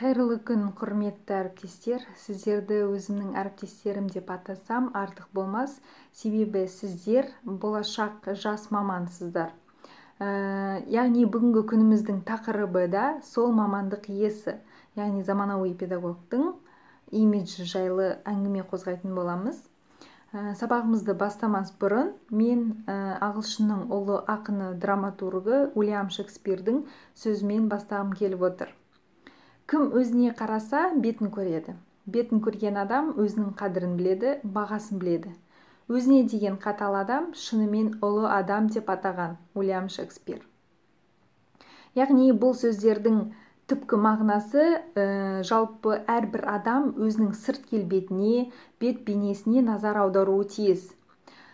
Қайырлы күн, құрметті әріптестер! Сіздерді өзімнің әріптестерім деп атасам, артық болмас, себебі сіздер болашақ жас мамансыздар. Яғни бүгінгі күніміздің тақырыбы да сол мамандық иесі, яғни заманауи педагогтың имиджі жайлы әңгіме қозғайтын боламыз. Сабағымызды бастамас бұрын мен ағылшынның ұлы ақыны, драматургы Уильям Шекспирдің сөзімен бастағым келіп отыр. Кім өзіне қараса, бетін көреді. Бетін көрген адам өзінің қадірін біледі, бағасын біледі. Өзіне деген қатал адам шынымен ұлы адам, деп атаған Уильям Шекспир. Яғни бұл сөздердің түпкі мағынасы жалпы әрбір адам өзінің сырт келбетіне, бет бейнесіне назар аударуы тиіс.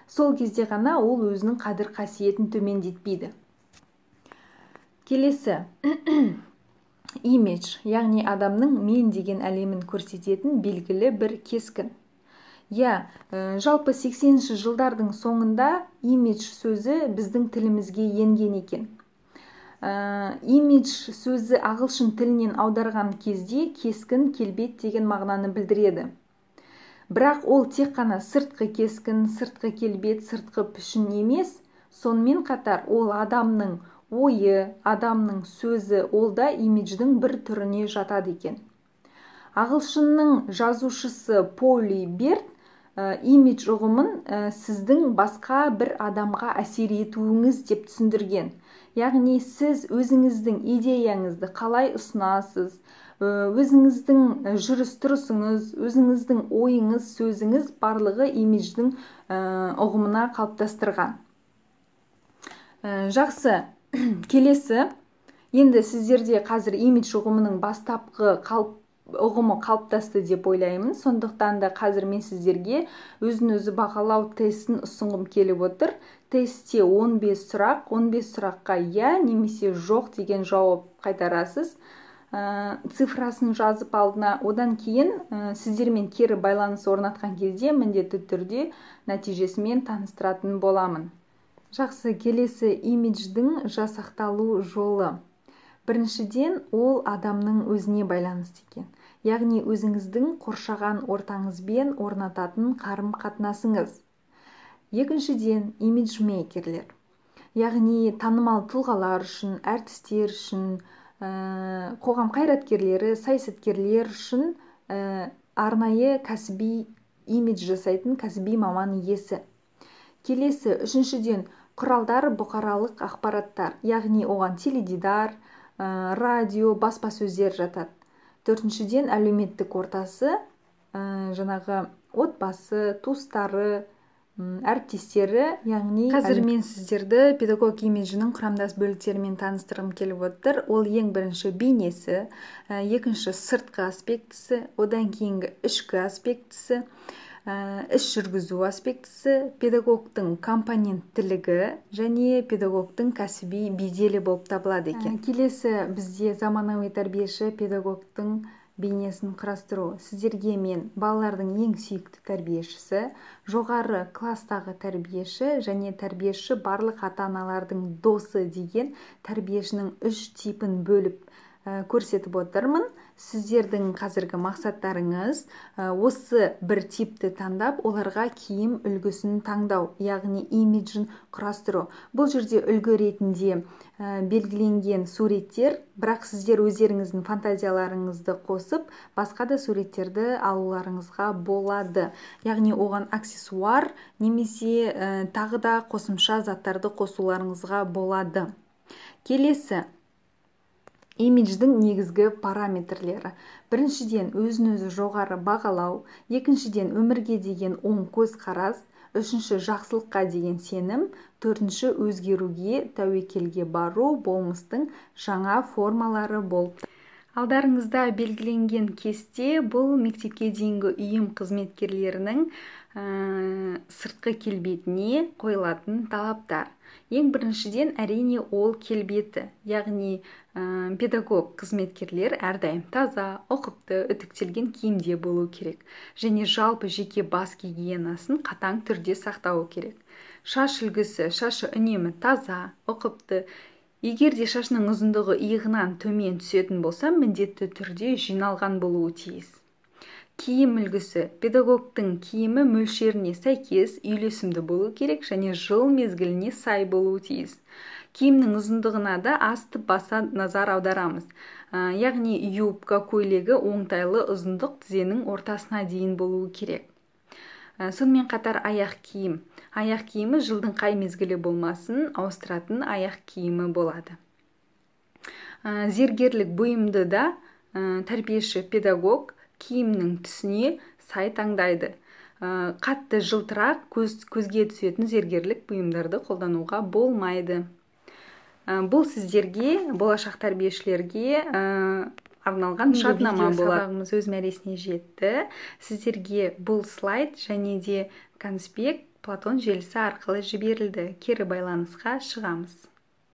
Сол кезде ғана ол өзінің қадір қасиетін төмендетпейді. Келесі имидж, яғни адамның мен деген әлемін көрсететін белгілі бір кескін. Иә, жалпы 80 жылдардың соңында имидж сөзі біздің тілімізге енген екен. Имидж сөзі ағылшын тілінен аударған кезде кескін, келбет деген мағынаны білдіреді. Бірақ ол тек қана сыртқы кескін, сыртқы келбет, сыртқы пішін емес, сонымен қатар ол адамның ойы, адамның сөзі, ол да имидждің бір түріне жатады екен. Ағылшынның жазушысы Поли Берт имидж ұғымын сіздің басқа бір адамға әсер етуіңіз деп түсіндірген. Яғни сіз өзіңіздің идеяңызды қалай ұсынасыз, өзіңіздің жүріс тұрысыңыз, өзіңіздің ойыңыз, сөзіңіз, барлығы имидждің ұғымына қалыптастырған. Жақсы, келесі. Енді сіздерде қазір имидж ұғымының бастапқы ұғымы қалыптасты деп ойлаймын. Сондықтан да қазір мен сіздерге өзін өзі бағалау тестін ұсынғым келіп отыр. Тестте 15 сұрақ, 15 сұраққа иә немесе жоқ деген жауап қайтарасыз, цифрасын жазып алдына. Одан кейін сіздермен кері байланыс орнатқан кезде міндетті түрде нәтижесімен таныстыратын боламын. Жақсы, келесі имидждің жасақталу жолы. Біріншіден, ол адамның өзіне байланысты екен. Яғни өзіңіздің қоршаған ортаңызбен орнататын қарым-қатынасыңыз. Екіншіден, имиджмейкерлер. Яғни танымал тұлғалар үшін, әртістер үшін, қоғам қайраткерлері, саясаткерлер үшін арнайы кәсіби имидж жасайтын кәсіби маман иесі. Келесі, үшіншіден, құралдар бұқаралық ақпараттар, яғни оған теледидар, радио, баспасөздер жатады. Төртіншіден, әлеуметтік ортасы, жаңағы отбасы, туыстары, әріптестері, яғни қазір мен сіздерді педагог имиджінің құрамдас бөліктерімен таныстырғым келіп отыр. Ол ең бірінші бейнесі, екінші сыртқы аспектісі, одан кейінгі ішкі аспектісі, іс жүргізу аспектісі, педагогтың компоненттілігі және педагогтың кәсіби беделі болып табылады екен. Келесі бізде заманауи тәрбиеші педагогтың бейнесін құрастыру. Сіздерге мен балалардың ең сүйікті тәрбиешісі, жоғары класстағы тәрбиеші және тәрбиеші барлық ата-аналардың досы деген тәрбиешінің үш типін бөліп көрсетіп отырмын. Сіздердің қазіргі мақсаттарыңыз осы бір типті таңдап, оларға киім үлгісін таңдау, яғни имиджін құрастыру. Бұл жерде үлгі ретінде белгіленген суреттер, бірақ сіздер өздеріңіздің фантазияларыңызды қосып, басқа да суреттерді алуларыңызға болады. Яғни оған аксессуар немесе тағы да қосымша заттарды қосуларыңызға болады. Келесі имидждің негізгі параметрлері. Біріншіден, өзін өзі жоғары бағалау, екіншіден, өмірге деген оң көзқарас, үшінші, жақсылыққа деген сенім, төртінші, өзгеруге, тәуекелге бару, болмыстың жаңа формалары болып. Алдарыңызда белгіленген кесте бұл мектепке дейінгі ұйым қызметкерлерінің сыртқы келбетіне қойылатын талаптар. Ең біріншіден, әрине, ол келбеті, яғни педагог қызметкерлер әрдайым таза, ұқыпты, үтіктелген киімде болу керек және жалпы жеке бас гигиенасын қатаң түрде сақтауы керек. Шаш үлгісі, шашы үнемі таза, ұқыпты. Егер де шашының ұзындығы иығынан төмен түсетін болса, міндетті түрде жиналған болуы тиіс. Киім үлгісі. Педагогтың киімі мөлшеріне сәйкес үйлесімді болу керек және жыл мезгіліне сай болуы тиіс. Киімнің ұзындығына да асты баса назар аударамыз. Яғни юбка көйлегі оңтайлы ұзындық тізенің ортасына дейін болуы керек. Сонымен қатар аяқ киім. Аяқ киімі жылдың қай мезгілі болмасын ауыстыратын аяқ киімі болады. Зергерлік бұйымды да тәрбиеші педагог киімнің түсіне сай таңдайды. Қатты жылтырақ, көзге түсетін зергерлік бұйымдарды қолдануға болмайды. Бұл сіздерге, болашақ тәрбиешілерге арналған шартнама болады. Сабағымыз өз мәресіне жетті. Сіздерге бұл слайд және де конспект Платон желісі арқылы жіберілді. Кері байланысқа шығамыз.